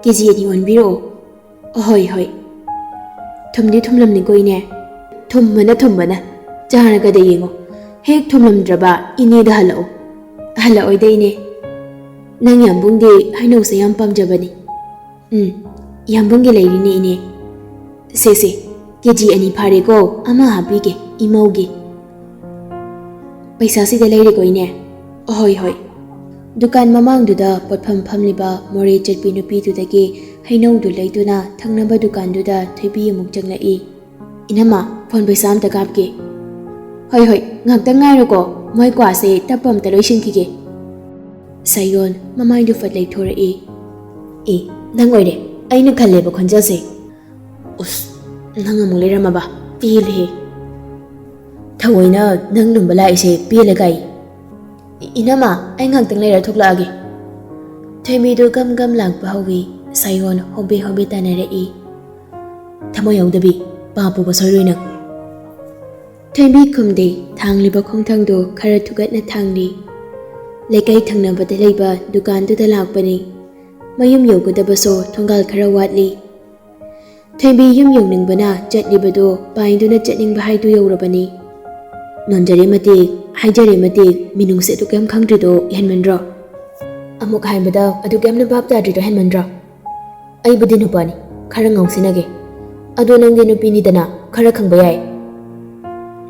ꯀꯦꯖꯤ ꯑꯅꯤ ꯑꯣꯟꯕꯤꯔꯛꯑꯣ꯫ ꯑꯍꯣꯏ, ꯍꯣꯏ꯫ ꯊꯨꯝꯗꯤ ꯊꯨꯝꯂꯝꯅꯤꯀꯣ, ꯏꯅꯦ? ꯊꯨꯝꯕꯅ, ꯊꯨꯝꯕꯅ꯫ ꯆꯥꯔꯒꯗ ꯌꯦꯡꯉꯣ꯫ ꯍꯦꯛ ꯊꯨꯝꯂꯝꯗ꯭ꯔꯕ, ꯏꯅꯦꯗ ꯍꯜꯂꯛꯑꯣ꯫ ꯍꯜꯂꯛꯑꯣꯏꯗ, ꯏꯅꯦ꯫ ꯅꯪ ꯌꯥꯝꯕꯨꯡꯗꯤ ꯍꯩꯅꯧꯁꯦ ꯌꯥꯝ ꯄꯥꯝꯖꯕꯅꯤ꯫ ꯎꯝ, ꯌꯥꯝꯕꯨꯡꯒꯤ ꯂꯩꯔꯤꯅꯦ, ꯏꯅꯦ꯫ ꯁꯦ, ꯁꯦ, ꯀꯦꯖꯤ ꯑꯅꯤ ꯐꯥꯔꯦꯀꯣ, ꯑꯃ ꯍꯥꯞꯄꯤꯒꯦ, ꯏꯃꯧꯒꯤ꯫ ꯄꯩꯁꯥꯁꯤꯗ ꯂꯩꯔꯦꯀꯣ, ꯏꯅꯦ? ꯑꯍꯣꯏ, ꯍꯣꯏ꯫ ꯗꯨꯀꯥꯟ ꯃꯃꯥꯡꯗꯨꯗ ꯄꯣꯠꯐꯝ ꯐꯝꯂꯤꯕ ꯃꯣꯔꯦ ꯆꯠꯄꯤ ꯅꯨꯄꯤꯗꯨꯗꯒꯤ ꯍꯩꯅꯧꯗꯨ ꯂꯩꯗꯨꯅ ꯊꯪꯅꯕ ꯗꯨꯀꯥꯟꯗꯨꯗ ꯊꯣꯏꯕꯤ ꯑꯃꯨꯛ ꯆꯪꯂꯛꯏ꯫ ꯏꯅꯝꯃ, ꯐꯣꯟ ꯄꯩꯁꯥ ꯑꯝꯇ ꯀꯥꯞꯀꯦ꯫ ꯍꯣꯏ, ꯍꯣꯏ, ꯉꯥꯛꯇꯪ ꯉꯥꯏꯔꯣꯀꯣ, ꯃꯣꯏ ꯀ꯭ꯋꯥꯁꯦ ꯇꯞꯄ ꯑꯝꯇ ꯂꯣꯏꯁꯤꯟꯈꯤꯒꯦ꯫ ꯁꯥꯌꯣꯟ ꯃꯃꯥꯏꯗꯨ ꯐꯠ ꯂꯩꯊꯣꯔꯛꯏ꯫ ꯑꯦ, ꯅꯪ ꯑꯣꯏꯔꯦ, ꯑꯩꯅ ꯈꯜꯂꯦꯕ ꯈꯣꯟꯖꯦꯜꯁꯦ꯫ ꯎꯁ, ꯅꯪ ꯑꯃꯨꯛ ꯂꯩꯔꯝꯃꯕ? ꯄꯦꯜꯂꯦꯍꯦ꯫ ꯊꯑꯣꯏꯅ ꯅꯪ ꯂꯨꯝꯕ ꯂꯥꯛꯏꯁꯦ ꯄꯦꯜꯂꯦ ꯀꯥꯏ꯫ ꯏ-, ꯏꯅꯝꯃ, ꯑꯩ ꯉꯥꯛꯇꯪ ꯂꯩꯔ ꯊꯣꯛꯂꯛꯑꯒꯦ꯫ ꯊꯣꯏꯕꯤꯗꯨ ꯒꯝ ꯒꯝ ꯂꯥꯛꯄ ꯍꯧꯏ꯫ ꯁꯥꯌꯣꯟ ꯍꯣꯕꯦ ꯍꯣꯕꯦ ꯇꯥꯟꯅꯔꯛꯏ꯫ ꯊꯃꯣꯏ ꯌꯥꯎꯗꯕꯤ, ꯄꯥꯞ ꯄꯨꯕ ꯁꯣꯏꯔꯣꯏ ꯅꯪ꯫ ꯊꯣꯏꯕꯤ ꯈꯨꯝꯗꯦ, ꯊꯥꯡꯂꯤꯕ ꯈꯣꯡꯊꯥꯡꯗꯨ ꯈꯔ ꯊꯨꯒꯠꯅ ꯊꯥꯡꯂꯤ꯫ ꯂꯩꯀꯥꯏ ꯊꯪꯅꯕꯗ ꯂꯩꯕ ꯗꯨꯀꯥꯟꯗꯨꯗ ꯂꯥꯛꯄꯅꯤ꯫ ꯃꯌꯨꯝ ꯌꯧꯒꯗꯕꯁꯨ ꯊꯣꯡꯒꯥꯜ ꯈꯔ ꯋꯥꯠꯂꯤ꯫ ꯊꯣꯏꯕꯤ ꯌꯨꯝ ꯌꯧꯅꯤꯡꯕꯅ ꯆꯠꯂꯤꯕꯗꯨ ꯄꯥꯏꯗꯨꯅ ꯆꯠꯅꯤꯡꯕ ꯍꯥꯏꯗꯨ ꯌꯧꯔꯕꯅꯤ꯫ ꯅꯣꯟꯖꯔꯦ ꯃꯇꯤꯛ, ꯍꯥꯏꯖꯔꯦ ꯃꯇꯤꯛ, ꯃꯤꯅꯨꯡꯁꯤ ꯑꯗꯨꯛ ꯌꯥꯝ ꯈꯪꯗ꯭ꯔꯤꯗꯣ ꯍꯦꯟꯃꯟꯗ꯭ꯔꯣ? ꯑꯃꯨꯛ ꯍꯥꯏꯕꯗ ꯑꯗꯨꯛ ꯌꯥꯝꯅ ꯚꯥꯞ ꯇꯥꯗ꯭ꯔꯤꯗꯣ ꯍꯦꯟꯃꯟꯗ꯭ꯔꯣ? ꯑꯩꯕꯨꯗꯤ ꯅꯨꯄꯥꯅꯤ, ꯈꯔ ꯉꯥꯎꯁꯤꯟꯅꯒꯦ꯫ ꯑꯗꯣ ꯅꯪꯗꯤ ꯅꯨꯄꯤꯅꯤꯗꯅ, ꯈꯔ ꯈꯪꯕ ꯌꯥꯏ꯫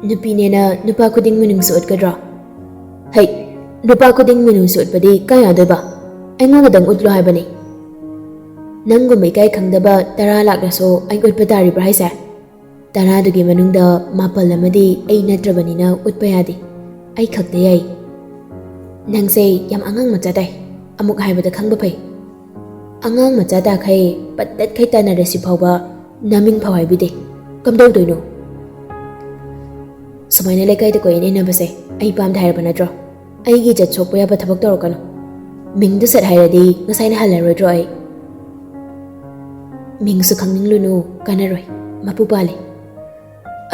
ꯅꯨꯄꯤꯅꯦꯅ ꯅꯨꯄꯥ ꯈꯨꯗꯤꯡ ꯃꯤꯅꯨꯡꯁꯤ ꯎꯠꯀꯗ꯭ꯔꯣ? ꯍꯩ, ꯅꯨꯄꯥ ꯈꯨꯗꯤꯡ ꯃꯤꯅꯨꯡꯁꯤ ꯎꯠꯄꯗꯤ ꯀꯌꯥꯗꯣꯏꯕ? ꯑꯩꯉꯣꯟꯗꯗꯪ ꯎꯠꯂꯣ ꯍꯥꯏꯕꯅꯤ꯫ ꯅꯪꯒꯨꯝꯕ ꯏꯀꯥꯏ ꯈꯪꯗꯕ ꯇꯔꯥ ꯂꯥꯛꯂꯁꯨ ꯑꯩ ꯎꯠꯄ ꯇꯥꯔꯤꯕ꯭ꯔꯥ ꯍꯥꯏꯁꯦ? ꯇꯔꯥꯗꯨꯒꯤ ꯃꯅꯨꯡꯗ ꯃꯥꯄꯜ ꯑꯃꯗꯤ ꯑꯩ ꯅꯠꯇ꯭ꯔꯕꯅꯤꯅ ꯎꯠꯄ ꯌꯥꯗꯦ꯫ ꯑꯩ ꯈꯛꯇ ꯌꯥꯏ꯫ ꯅꯪꯁꯦ ꯌꯥꯝ ꯑꯉꯥꯡ ꯃꯆꯥ ꯇꯥꯏ꯫ ꯑꯃꯨꯛ ꯍꯥꯏꯕꯗ ꯈꯪꯕ ꯐꯩ꯫ ꯑꯉꯥꯡ ꯃꯆꯥ ꯇꯥꯈꯩ ꯄꯠꯇꯠꯈꯩ ꯇꯥꯟꯅꯔꯁꯤ ꯐꯥꯎꯕ ꯅꯃꯤꯡ ꯐꯥꯎ ꯍꯥꯏꯕꯤꯗꯦ꯫ ꯀꯝꯗꯧꯗꯣꯏꯅꯣ? ꯁꯨꯃꯥꯏꯅ ꯂꯩꯀꯥꯏꯗ ꯀꯣꯏ ꯏꯟꯅꯕꯁꯦ ꯑꯩ ꯄꯥꯝꯗꯦ ꯍꯥꯏꯔꯕ ꯅꯠꯇ꯭ꯔꯣ? ꯑꯩꯒꯤ ꯏꯖꯠ ꯁꯣꯛꯄ ꯌꯥꯕ ꯊꯕꯛ ꯇꯧꯔꯛꯀꯅꯨ꯫ ꯃꯤꯡꯗꯨ ꯁꯠ ꯍꯥꯏꯔꯗꯤ ꯉꯁꯥꯏꯅ ꯍꯜꯂꯔꯣꯏꯗ꯭ꯔꯣ ꯑꯩ? ꯃꯤꯡꯁꯨ ꯈꯪꯅꯤꯡꯂꯨꯅꯨ, ꯀꯥꯟꯅꯔꯣꯏ꯫ ꯃꯄꯨ ꯄꯥꯜꯂꯤ꯫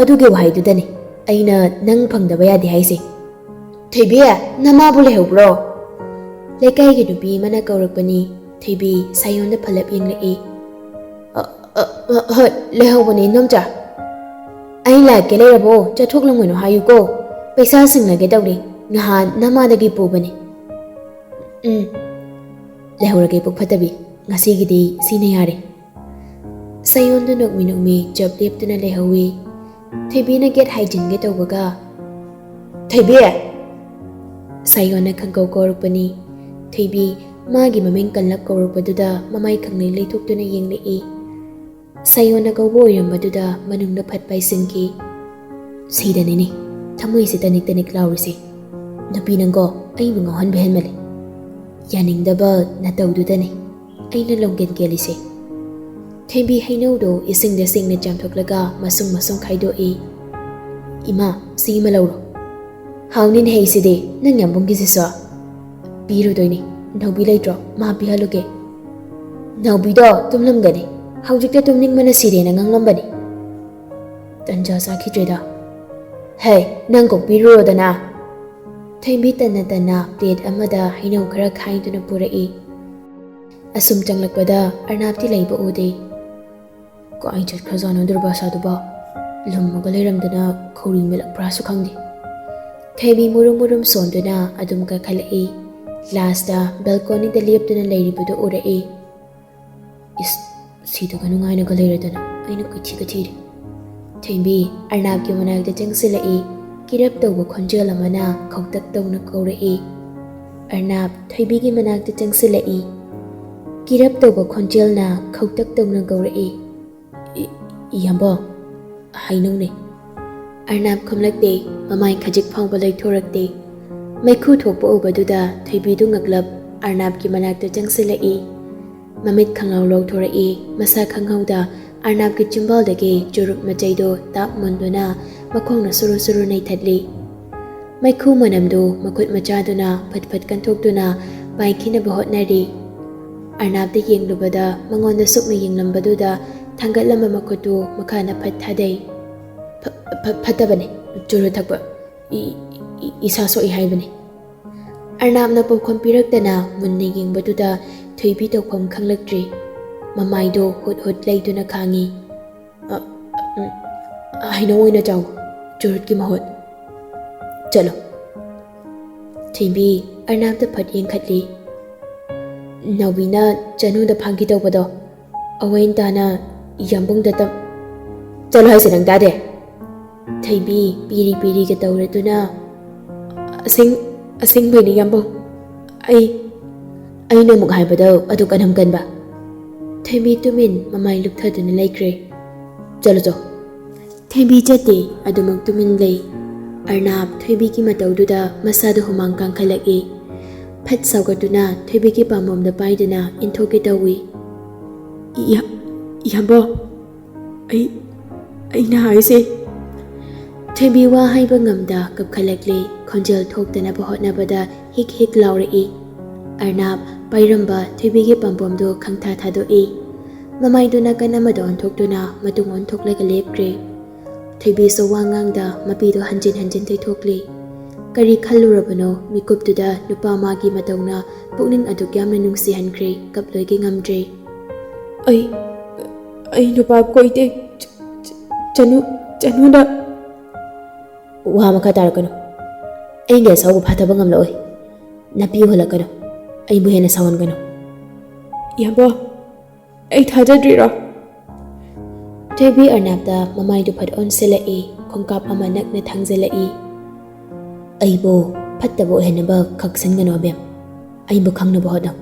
ꯑꯗꯨꯒꯤ ꯋꯥꯍꯩꯗꯨꯗꯅꯤ ꯑꯩꯅ ꯅꯪ ꯐꯪꯗꯕ ꯌꯥꯗꯦ ꯍꯥꯏꯁꯦ꯫ ꯊꯣꯏꯕꯤ, ꯅꯃꯥꯕꯨ ꯂꯩꯍꯧꯕ꯭ꯔꯣ? ꯂꯩꯀꯥꯏꯒꯤ ꯅꯨꯄꯤ ꯑꯃꯅ ꯀꯧꯔꯛꯄꯅꯤ꯫ ꯊꯣꯏꯕꯤ ꯁꯥꯌꯣꯟꯗ ꯐꯂꯞ ꯌꯦꯡꯂꯛꯏ꯫ "ꯑ, ꯑ, ꯑ, ꯍꯣꯏ, ꯂꯩꯍꯧꯕꯅꯦ, ꯏꯟꯗꯣꯝꯆꯥ꯫ ꯑꯩ ꯂꯥꯛꯀꯦ ꯂꯩꯔꯕꯣ? ꯆꯠꯊꯣꯛꯂꯝꯒꯅꯨ ꯍꯥꯏꯌꯨꯀꯣ꯫ ꯄꯩꯁꯥ ꯁꯤꯡꯂꯒꯦ ꯇꯧꯔꯤ꯫ ꯅꯍꯥꯟ ꯅꯃꯥꯗꯒꯤ ꯄꯨꯕꯅꯤ꯫ ꯎꯝ, ꯂꯩꯍꯧꯔꯒꯦ, ꯄꯨꯛ ꯐꯠꯇꯕꯤ꯫ ꯉꯁꯤꯒꯤꯗꯤ ꯁꯤꯅ ꯌꯥꯔꯦ꯫" ꯁꯥꯌꯣꯟꯗꯨ ꯅꯣꯛꯃꯤ ꯅꯣꯛꯃꯤ ꯆꯞ ꯂꯦꯞꯇꯨꯅ ꯂꯩꯍꯧꯏ꯫ ꯊꯣꯏꯕꯤꯅ ꯒꯦꯠ ꯍꯥꯏꯖꯤꯟꯒꯦ ꯇꯧꯕꯒ, "ꯊꯣꯏꯕꯤ!" ꯁꯥꯌꯣꯟꯅ ꯈꯪꯀꯧ ꯀꯧꯔꯛꯄꯅꯤ꯫ ꯊꯣꯏꯕꯤ ꯃꯥꯒꯤ ꯃꯃꯤꯡ ꯀꯜꯂꯞ ꯀꯧꯔꯛꯄꯗꯨꯗ ꯃꯃꯥꯏ ꯈꯪꯂꯩ ꯂꯩꯊꯣꯛꯇꯨꯅ ꯌꯦꯡꯂꯛꯏ꯫ ꯁꯥꯌꯣꯟꯅ ꯀꯧꯕ ꯑꯣꯏꯔꯝꯕꯗꯨꯗ ꯃꯅꯨꯡꯗ ꯐꯠ ꯄꯥꯏꯁꯤꯟꯈꯤ꯫ "ꯁꯤꯗꯅꯤꯅꯦ ꯊꯃꯣꯏꯁꯦ ꯇꯅꯤꯛ ꯇꯅꯤꯛ ꯂꯥꯎꯔꯤꯁꯦ꯫ ꯅꯨꯄꯤ ꯅꯪꯀꯣ, ꯑꯩꯕꯨ ꯉꯥꯎꯍꯟꯕ ꯍꯦꯟꯃꯜꯂꯤ꯫ ꯌꯥꯅꯤꯡꯗꯕ ꯅꯇꯧꯗꯨꯗꯅꯤ ꯑꯩꯅ ꯂꯣꯡꯒꯦꯟ ꯀꯦꯜꯂꯤꯁꯦ꯫" ꯊꯣꯏꯕꯤ ꯍꯩꯅꯧꯗꯣ ꯏꯁꯤꯡꯗ ꯁꯦꯡꯅ ꯆꯥꯝꯊꯣꯛꯂꯒ ꯃꯁꯨꯡ ꯃꯁꯨꯡ ꯈꯥꯏꯗꯣꯛꯏ꯫ "ꯏꯃꯥ, ꯁꯤ ꯑꯃ ꯂꯧꯔꯣ꯫" "ꯍꯥꯎꯅꯤꯅꯦ ꯍꯩꯁꯤꯗꯤ, ꯅꯪ ꯌꯥꯝꯕꯨꯡꯒꯤꯁꯤꯁꯨ?" "ꯄꯤꯔꯨꯗꯣꯏꯅꯤ꯫ ꯅꯥꯎꯕꯤ ꯂꯩꯇ꯭ꯔꯣ? ꯃꯥ ꯄꯤꯍꯜꯂꯨꯒꯦ꯫" "ꯅꯥꯎꯕꯤꯗꯣ ꯇꯨꯝꯂꯝꯒꯅꯤ꯫ ꯍꯧꯖꯤꯛꯇ ꯇꯨꯝꯅꯤꯡꯕꯅ ꯁꯤꯔꯦꯅ ꯉꯥꯡꯂꯝꯕꯅꯤ꯫" "ꯇꯟꯖꯥ ꯆꯥꯈꯤꯗ꯭ꯔꯦꯗ꯫" "ꯍꯦ, ꯅꯪ ꯀꯣꯛ ꯄꯤꯔꯨꯔꯣꯗꯅ꯫" ꯊꯣꯏꯕꯤ ꯇꯟꯅ ꯇꯟꯅ ꯄ꯭ꯂꯦꯠ ꯑꯃꯗ ꯍꯩꯅꯧ ꯈꯔ ꯈꯥꯏꯗꯨꯅ ꯄꯨꯔꯛꯏ꯫ ꯑꯁꯨꯝ ꯆꯪꯂꯛꯄꯗ ꯑꯔꯅꯥꯞꯇꯤ ꯂꯩꯕ ꯎꯗꯦ꯫ "ꯀꯥꯏ ꯆꯠꯈ꯭ꯔꯖꯥꯠꯅꯣ ꯗꯨꯔꯕꯥꯁꯥꯗꯨꯕꯣ? ꯂꯨꯝꯃꯒ ꯂꯩꯔꯝꯗꯅ ꯈꯧꯔꯤ ꯃꯦꯜꯂꯛꯄ꯭ꯔꯥꯁꯨ ꯈꯪꯗꯦ꯫" ꯊꯣꯏꯕꯤ ꯃꯨꯔꯨꯝ ꯃꯨꯔꯨꯝ ꯁꯣꯟꯗꯨꯅ ꯑꯗꯨꯝ ꯀꯥꯈꯠꯂꯛꯏ꯫ ꯂꯥꯁꯇ ꯕꯦꯜꯀꯣꯅꯤꯗ ꯂꯦꯞꯇꯨꯅ ꯂꯩꯔꯤꯕꯗꯨ ꯎꯔꯛꯏ꯫ "ꯏꯁ, ꯁꯤꯗꯒ ꯅꯨꯡꯉꯥꯏꯅꯒ ꯂꯩꯔꯗꯅ ꯑꯩꯅ ꯀꯣꯏꯊꯤꯒ ꯊꯤꯔꯦ꯫" ꯊꯣꯏꯕꯤ ꯑꯔꯅꯥꯞꯀꯤ ꯃꯅꯥꯛꯇ ꯆꯪꯁꯤꯜꯂꯛꯏ꯫ ꯀꯤꯔꯞ ꯇꯧꯕ ꯈꯣꯟꯖꯦꯜ ꯑꯃꯅ ꯈꯧꯇꯛ ꯇꯧꯅ ꯀꯧꯔꯛꯏ꯫ ꯑꯔꯅꯥꯞ ꯊꯣꯏꯕꯤꯒꯤ ꯃꯅꯥꯛꯇ ꯆꯪꯁꯤꯜꯂꯛꯏ꯫ ꯀꯤꯔꯞ ꯇꯧꯕ ꯈꯣꯟꯖꯦꯜꯅ ꯈꯧꯇꯛ ꯇꯧꯅ ꯀꯧꯔꯛꯏ꯫ "ꯏ-, ꯏꯌꯥꯝꯕ, ꯍꯩꯅꯧꯅꯦ꯫" ꯑꯔꯅꯥꯞ ꯈꯨꯝꯂꯛꯇꯦ꯫ ꯃꯃꯥꯏ ꯈꯖꯤꯛ ꯐꯥꯎꯕ ꯂꯩꯊꯣꯔꯛꯇꯦ꯫ ꯃꯩꯈꯨ ꯊꯣꯛꯄ ꯎꯕꯗꯨꯗ ꯊꯣꯏꯕꯤꯗꯨ ꯉꯛꯂꯞ ꯑꯔꯅꯥꯞꯀꯤ ꯃꯅꯥꯛꯇ ꯆꯪꯁꯤꯜꯂꯛꯏ꯫ ꯃꯃꯤꯠ ꯈꯪꯂꯥꯎ ꯂꯥꯎꯊꯣꯔꯛꯏ꯫ ꯃꯁꯥ ꯈꯪꯍꯧꯗ ꯑꯔꯅꯥꯞꯀꯤ ꯆꯤꯝꯕꯥꯜꯗꯒꯤ ꯆꯨꯔꯨꯞ ꯃꯆꯩꯗꯨ ꯇꯥꯞ ꯃꯨꯟꯗꯨꯅ ꯃꯈꯣꯡꯅ ꯁꯨꯔꯨ ꯁꯨꯔꯨ ꯅꯩꯊꯠꯂꯤ꯫ ꯃꯩꯈꯨ ꯃꯅꯝꯗꯨ ꯃꯈꯨꯠ ꯃꯆꯥꯗꯨꯅ ꯐꯠ ꯐꯠ ꯀꯟꯊꯣꯛꯇꯨꯅ ꯄꯥꯏꯈꯤꯅꯕ ꯍꯣꯠꯅꯔꯤ꯫ ꯑꯔꯅꯥꯞꯇ ꯌꯦꯡꯂꯨꯕꯗ ꯃꯉꯣꯟꯗ ꯁꯨꯞꯅ ꯌꯦꯡꯂꯝꯕꯗꯨꯗ ꯊꯥꯡꯒꯠꯂꯝꯕ ꯃꯈꯨꯠꯇꯨ ꯃꯈꯥꯅ ꯐꯠ ꯊꯥꯗꯩ꯫ "ꯐ-, ꯐ-, ꯐꯠꯇꯕꯅꯤ ꯆꯨꯔꯨꯞ ꯊꯛꯄ꯫ ꯏ-, ꯏ-, ꯏꯁꯥ ꯁꯣꯛꯏ ꯍꯥꯏꯕꯅꯤ꯫" ꯑꯔꯅꯥꯞꯅ ꯄꯥꯎꯈꯨꯝ ꯄꯤꯔꯛꯇꯅ ꯃꯨꯟꯅ ꯌꯦꯡꯕꯗꯨꯗ ꯊꯣꯏꯕꯤ ꯇꯧꯐꯝ ꯈꯪꯂꯛꯇ꯭ꯔꯤ꯫ ꯃꯃꯥꯏꯗꯣ ꯍꯨꯠ ꯍꯨꯠ ꯂꯩꯗꯨꯅ ꯈꯥꯡꯉꯤ꯫ "ꯑ, ꯎꯝ, ꯍꯩꯅꯧ ꯑꯣꯏꯅ ꯆꯥꯎ, ꯆꯨꯔꯨꯠꯀꯤ ꯃꯍꯨꯠ꯫ ꯆꯠꯂꯣ꯫" ꯊꯣꯏꯕꯤ ꯑꯔꯅꯥꯞꯇ ꯐꯠ ꯌꯦꯡꯈꯠꯂꯤ꯫ "ꯅꯥꯎꯕꯤꯅ ꯆꯅꯨꯗ ꯐꯥꯡꯈꯤ ꯇꯧꯕꯗꯣ, ꯑꯋꯦꯟ ꯇꯥꯅ ꯌꯥꯝꯕꯨꯡꯗ ꯇꯝ-" "ꯆꯠꯂꯣ ꯍꯥꯏꯁꯦ ꯅꯪ ꯇꯥꯗꯦ꯫" ꯊꯣꯏꯕꯤ ꯄꯤꯔꯤ ꯄꯤꯔꯤꯒ ꯇꯧꯔꯗꯨꯅ, "ꯑꯁꯦꯡ-, ꯑꯁꯦꯡꯕꯩꯅꯤ ꯌꯥꯝꯕꯨꯡ꯫ ꯑꯩ, ꯑꯩꯅ ꯑꯃꯨꯛ ꯍꯥꯏꯕꯗꯣ ꯑꯗꯨ ꯀꯅꯝ ꯀꯟꯕ꯫" ꯊꯣꯏꯕꯤ ꯇꯨꯃꯤꯟ ꯃꯃꯥꯏ ꯂꯨꯞꯊꯗꯨꯅ ꯂꯩꯈ꯭ꯔꯦ꯫ "ꯆꯠꯂꯣ ꯆꯣ꯫" ꯊꯣꯏꯕꯤ ꯆꯠꯇꯦ, ꯑꯗꯨꯃꯛ ꯇꯨꯃꯤꯟ ꯂꯩ꯫ ꯑꯔꯅꯥꯞ ꯊꯣꯏꯕꯤꯒꯤ ꯃꯇꯧꯗꯨꯗ ꯃꯁꯥꯗ ꯍꯨꯃꯥꯡ ꯀꯥꯡꯈꯠꯂꯛꯏ꯫ ꯐꯠ ꯁꯥꯎꯒꯠꯇꯨꯅ ꯊꯣꯏꯕꯤꯒꯤ ꯄꯥꯝꯕꯣꯝꯗ ꯄꯥꯏꯗꯨꯅ ꯏꯟꯊꯣꯛꯀꯦ ꯇꯧꯏ꯫ "ꯏꯌꯥ-, ꯏꯌꯥꯝꯕ, ꯑꯩ, ꯑꯩꯅ ꯍꯥꯏꯁꯦ꯫" ꯊꯣꯏꯕꯤ ꯋꯥ ꯍꯥꯏꯕ ꯉꯝꯗ ꯀꯞꯈꯠꯂꯛꯂꯤ꯫ ꯈꯣꯟꯖꯦꯜ ꯊꯣꯛꯇꯅꯕ ꯍꯣꯠꯅꯕꯗ ꯍꯤꯛ ꯍꯤꯛ ꯂꯥꯎꯔꯛꯏ꯫ ꯑꯔꯅꯥꯞ ꯄꯥꯏꯔꯝꯕ ꯊꯣꯏꯕꯤꯒꯤ ꯄꯥꯝꯕꯣꯝꯗꯨ ꯈꯪꯊꯥ ꯊꯥꯗꯣꯛꯏ꯫ ꯃꯃꯥꯏꯗꯨ ꯅꯥꯀꯟ ꯑꯃꯗ ꯑꯣꯟꯊꯣꯛꯇꯨꯅ ꯃꯇꯨꯡ ꯑꯣꯟꯊꯣꯛꯂꯒ ꯂꯦꯞꯈ꯭ꯔꯦ꯫ ꯊꯣꯏꯕꯤꯁꯨ ꯋꯥ ꯉꯥꯡꯗ ꯃꯄꯤꯗꯨ ꯍꯟꯖꯤꯟ ꯍꯟꯖꯤꯟ ꯇꯩꯊꯣꯛꯂꯤ꯫ ꯀꯔꯤ ꯈꯜꯂꯨꯔꯕꯅꯣ, ꯃꯤꯀꯨꯞꯇꯨꯗ ꯅꯨꯄꯥ ꯃꯥꯒꯤ ꯃꯇꯧꯅ ꯄꯨꯛꯅꯤꯡ ꯑꯗꯨꯛ ꯌꯥꯝꯅ ꯅꯨꯡꯁꯤꯍꯟꯈ꯭ꯔꯦ, ꯀꯞꯂꯣꯏꯒꯦ ꯉꯝꯗ꯭ꯔꯦ꯫ "ꯑꯩ, ꯑꯩ ꯅꯨꯄꯥ ꯀꯣꯏꯗꯦ꯫ ꯆ-, ꯆ-, ꯆꯅꯨ, ꯆꯅꯨꯅ꯫" "ꯋꯥ ꯃꯈꯥ ꯇꯥꯔꯛꯀꯅꯨ꯫ ꯑꯩꯒꯤ ꯑꯁꯥꯎꯕ ꯐꯥꯊꯕ ꯉꯝꯂꯛꯑꯣꯏ꯫ ꯅꯥꯄꯤ ꯍꯣꯜꯂꯛꯀꯅꯨ꯫ ꯑꯩꯕꯨ ꯍꯦꯟꯅ ꯁꯥꯎꯍꯟꯒꯅꯨ꯫" "ꯏꯌꯥꯝꯕ, ꯑꯩ ꯊꯥꯖꯗ꯭ꯔꯤꯔꯣ?" ꯊꯣꯏꯕꯤ ꯑꯔꯅꯥꯞꯇ ꯃꯃꯥꯏꯗꯨ ꯐꯠ ꯑꯣꯟꯁꯤꯜꯂꯛꯏ, ꯈꯣꯡꯀꯥꯞ ꯑꯃ ꯅꯛꯅ ꯊꯥꯡꯖꯤꯜꯂꯛꯏ꯫ "ꯑꯩꯕꯨ ꯐꯠꯇꯕ ꯑꯣꯏꯍꯟꯅꯕ ꯈꯛꯁꯟꯒꯅꯨ ꯑꯕꯦꯝ, ꯑꯩꯕꯨ ꯈꯪꯅꯕ ꯍꯣꯠꯅꯧ꯫"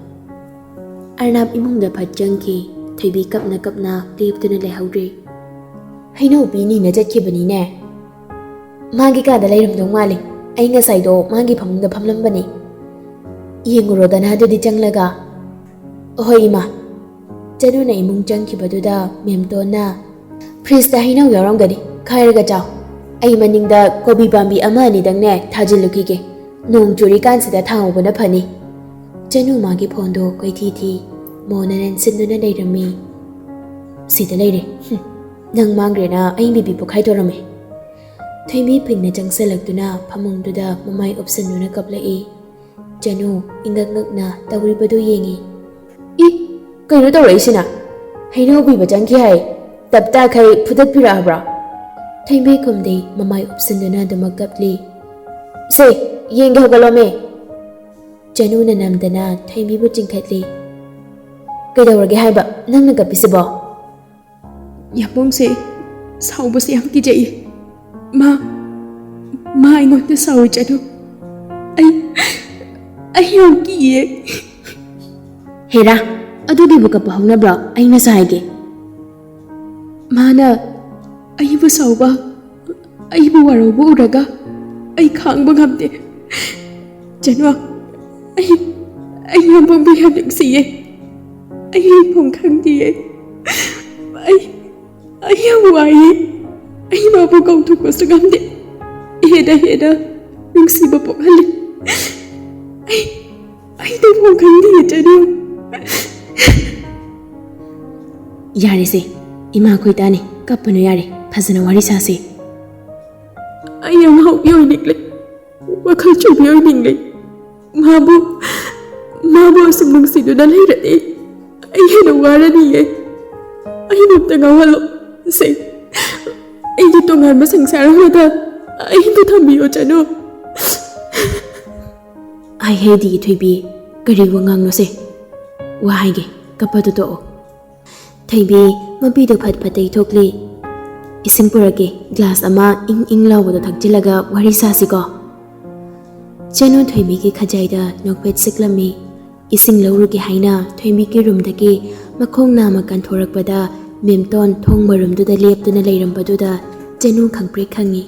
ꯑꯔꯅꯥꯞ ꯏꯃꯨꯡꯗ ꯐꯠ ꯆꯪꯈꯤ꯫ ꯊꯣꯏꯕꯤ ꯀꯞꯅ ꯀꯞꯅ ꯂꯦꯞꯇꯨꯅ ꯂꯩꯍꯧꯔꯤ꯫ "ꯍꯩꯅꯧ ꯄꯤꯅꯤꯅ ꯆꯠꯈꯤꯕꯅꯤꯅꯦ꯫ ꯃꯥꯒꯤ ꯀꯥꯗ ꯂꯩꯔꯝꯗꯧ ꯃꯥꯜꯂꯤ꯫ ꯑꯩ ꯉꯁꯥꯏꯗꯣ ꯃꯥꯒꯤ ꯐꯃꯨꯡꯗ ꯐꯝꯂꯝꯕꯅꯤ꯫ ꯌꯦꯡꯉꯨꯔꯣꯗꯅ ꯑꯗꯨꯗꯤ ꯆꯪꯂꯒ꯫" "ꯍꯣꯏ ꯏꯃꯥ꯫" ꯆꯅꯨꯅ ꯏꯃꯨꯡ ꯆꯪꯈꯤꯕꯗꯨꯗ ꯃꯦꯝꯇꯣꯟꯅ, "ꯐ꯭ꯔꯤꯖꯇ ꯍꯩꯅꯧ ꯌꯥꯎꯔꯝꯒꯅꯤ, ꯈꯥꯏꯔꯒ ꯆꯥꯎ꯫ ꯑꯩ ꯃꯅꯤꯡꯗ ꯀꯣꯕꯤ ꯄꯥꯝꯕꯤ ꯑꯃ ꯑꯅꯤꯗꯪꯅꯦ ꯊꯥꯖꯤꯜꯂꯨꯈꯤꯒꯦ꯫ ꯅꯣꯡ ꯆꯨꯔꯤꯀꯥꯟꯁꯤꯗ ꯊꯥꯍꯧꯕꯅ ꯐꯅꯤ꯫" ꯆꯅꯨ ꯃꯥꯒꯤ ꯐꯣꯟꯗꯣ ꯀꯣꯏꯊꯤ ꯊꯤ꯫ ꯃꯣꯅ ꯅꯟꯁꯤꯟꯗꯨꯅ ꯂꯩꯔꯝꯃꯤ꯫ "ꯁꯤꯗ ꯂꯩꯔꯦ꯫ ꯍꯨꯝ, ꯅꯪ ꯃꯥꯡꯈ꯭ꯔꯦꯅ ꯑꯩ ꯕꯤꯕꯤ ꯄꯣꯛꯈꯥꯏꯗꯣꯔꯝꯃꯦ꯫" ꯊꯣꯏꯕꯤ ꯐꯤꯡꯅ ꯆꯪꯁꯤꯜꯂꯛꯇꯨꯅ ꯐꯃꯨꯡꯗꯨꯗ ꯃꯃꯥꯏ ꯎꯞꯁꯟꯗꯨꯅ ꯀꯞꯂꯛꯏ꯫ ꯆꯅꯨ ꯏꯉꯛ ꯉꯛꯅ ꯇꯧꯔꯤꯕꯗꯨ ꯌꯦꯡꯉꯤ꯫ "ꯏ, ꯀꯩꯅꯣ ꯇꯧꯔꯛꯏꯁꯤꯅ? ꯍꯩꯅꯧ ꯄꯤꯕ ꯆꯪꯈꯤ ꯍꯥꯏ, ꯇꯞ ꯇꯥꯈꯩ ꯐꯨꯗꯠꯄꯤꯔꯛꯑꯕ꯭ꯔꯥ?" ꯊꯣꯏꯕꯤ ꯈꯨꯝꯗꯦ, ꯃꯃꯥꯏ ꯎꯞꯁꯤꯟꯗꯨꯅ ꯑꯗꯨꯃꯛ ꯀꯞꯂꯤ꯫ "ꯁꯦ, ꯌꯦꯡꯒꯦ, ꯍꯧꯒꯠꯂꯣꯃꯦ!" ꯆꯅꯨꯅ ꯅꯝꯗꯅ ꯊꯣꯏꯕꯤꯕꯨ ꯆꯤꯡꯈꯠꯂꯤ꯫ "ꯀꯩꯗꯧꯔꯒꯦ ꯍꯥꯏꯕ ꯅꯪꯅ ꯀꯞꯄꯤꯁꯤꯕꯣ?" "ꯌꯥꯝꯕꯨꯡꯁꯦ ꯁꯥꯎꯕꯁꯦ ꯌꯥꯝ ꯀꯤꯖꯩꯌꯦ꯫ ꯃꯥ, ꯃꯥ ꯑꯩꯉꯣꯟꯗ ꯁꯥꯎꯏ ꯆꯅꯨ꯫ ꯑꯩ, ꯑꯩ ꯌꯥꯝ ꯀꯤꯌꯦ꯫" "ꯍꯦꯔꯥ, ꯑꯗꯨꯒꯤꯕꯨ ꯀꯞꯄ ꯍꯧꯅꯕ꯭ꯔꯣ? ꯑꯩ ꯃꯁꯥ ꯍꯥꯏꯒꯦ꯫" "ꯃꯥꯅ ꯑꯩꯕꯨ ꯁꯥꯎꯕ, ꯑꯩꯕꯨ ꯋꯥꯔꯧꯕ ꯎꯔꯒ ꯑꯩ ꯈꯥꯡꯕ ꯉꯝꯗꯦ꯫ ꯆꯅꯨ, ꯑꯩ, ꯑꯩ ꯌꯥꯝꯕꯨꯡꯕꯨ ꯌꯥꯝ ꯅꯨꯡꯁꯤꯌꯦ꯫ ꯑꯩ ꯂꯩꯐꯝ ꯈꯪꯗꯤꯌꯦ꯫ ꯑꯩ, ꯑꯩ ꯌꯥꯝ ꯋꯥꯏꯌꯦ꯫ ꯑꯩ ꯃꯥꯕꯨ ꯀꯥꯎꯊꯣꯛꯄꯁꯨ ꯉꯝꯗꯦ꯫ ꯍꯦꯟꯅ ꯍꯦꯟꯅ ꯅꯨꯡꯁꯤꯕ ꯄꯣꯛꯍꯜꯂꯤ꯫ ꯑꯩ, ꯑꯩ ꯇꯧꯐꯝ ꯈꯪꯗꯤꯌꯦ ꯆꯅꯨ꯫" "ꯌꯥꯔꯦꯁꯦ, ꯏꯃꯥ ꯑꯩꯈꯣꯏ ꯇꯥꯅꯤ, ꯀꯞꯄꯅꯨ ꯌꯥꯔꯦ, ꯐꯖꯅ ꯋꯥꯔꯤ ꯁꯥꯁꯦ꯫" "ꯑꯩ ꯑꯉꯥꯎꯕꯤ ꯑꯣꯏꯅꯤꯡꯂꯦ, ꯋꯥꯈꯜ ꯆꯣꯏꯕꯤ ꯑꯣꯏꯅꯤꯡꯂꯦ꯫ ꯃꯥꯕꯨ, ꯃꯥꯕꯨ ꯑꯁꯨꯝ ꯅꯨꯡꯁꯤꯗꯨꯅ ꯂꯩꯔꯗꯤ ꯑꯩ ꯍꯦꯟꯅ ꯋꯥꯔꯅꯤꯌꯦ꯫ ꯑꯩꯕꯨ ꯑꯝꯇ ꯉꯥꯎꯍꯜꯂꯣ꯫ ꯁꯦ, ꯑꯩꯒꯤ ꯇꯣꯉꯥꯟꯕ ꯁꯪꯁꯥꯔ ꯑꯃꯗ ꯑꯩꯕꯨ ꯊꯝꯕꯤꯌꯣ ꯆꯅꯨ꯫" "ꯑꯩ ꯍꯩꯗꯤ ꯊꯣꯏꯕꯤ, ꯀꯔꯤ ꯋꯥꯉꯥꯡꯅꯣꯁꯦ? ꯋꯥ ꯍꯥꯏꯒꯦ, ꯀꯞꯄꯗꯨ ꯇꯣꯛꯑꯣ꯫" ꯊꯣꯏꯕꯤ ꯃꯄꯤꯗꯨ ꯐꯠ ꯐꯠ ꯇꯩꯊꯣꯛꯂꯤ꯫ "ꯏꯁꯤꯡ ꯄꯨꯔꯛꯀꯦ, ꯒ꯭ꯂꯥꯁ ꯑꯃ ꯏꯪ ꯏꯪ ꯂꯥꯎꯕꯗꯣ ꯊꯛꯆꯤꯜꯂꯒ ꯋꯥꯔꯤ ꯁꯥꯁꯤꯀꯣ?" ꯆꯅꯨ ꯊꯣꯏꯕꯤꯒꯤ ꯈꯖꯥꯏꯗ ꯅꯣꯛꯐꯦꯠ ꯁꯤꯛꯂꯝꯃꯤ꯫ ꯏꯁꯤꯡ ꯂꯧꯔꯨꯒꯦ ꯍꯥꯏꯅ ꯊꯣꯏꯕꯤꯒꯤ ꯔꯨꯝꯗꯒꯤ ꯃꯈꯣꯡ ꯅꯥꯝꯃ ꯀꯟꯊꯣꯔꯛꯄꯗ ꯃꯦꯝꯇꯣꯟ ꯊꯣꯡ ꯃꯔꯨꯝꯗꯨꯗ ꯂꯦꯞꯇꯨꯅ ꯂꯩꯔꯝꯕꯗꯨꯗ ꯆꯅꯨ ꯈꯪꯄ꯭ꯔꯦꯛ ꯈꯪꯉꯤ꯫